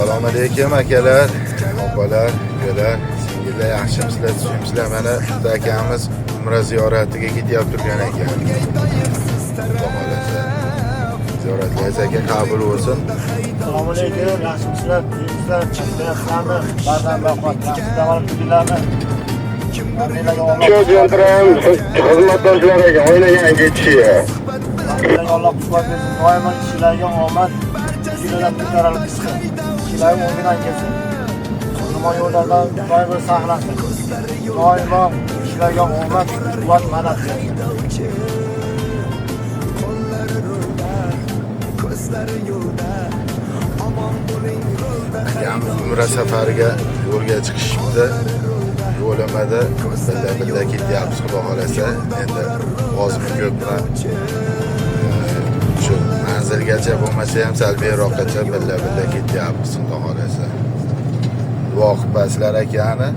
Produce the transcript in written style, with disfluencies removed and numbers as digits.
Assalomu alaykum, akalar, opalar, ukalar, singillar, yaxshimisizlar, tuzukmisizlar? Mana bitta akamiz umra ziyoratiga ketyapti turgan ekan. Xudo xohlasa, ziyoratlaringiz, aka, qabul bo'lsin. Assalomu alaykum, yaxshimisizlar, tuzukmisizlar, charchamayapsizlarmi? Bardam, baquvvat, yaxshi dam olib turibsizlarmi? Hammanglarga Alloh Shu xizmatdoshlariga o'ynagan ketishiga. Hammanglarga Alloh quvvat bersin, doimo ishlarga omad, ishlardan ko'tarilib chiqsin. Ishlari o'ngidan kelsin. Yomon yo'llardan doimo saqlasin. Doimo ishlarga omad, quvvat, madad bersin. Akamiz umra safariga yo'lga chiqishibdi. Yo'lamada birga birga ketyapmiz, xudo xohlasa. Endi ozmi, ko'pmi, shu manzilgacha bo'lmasa ham, sal beriroqqacha birga birga ketyapmiz, xudo xohlasa. Duo qilib akani.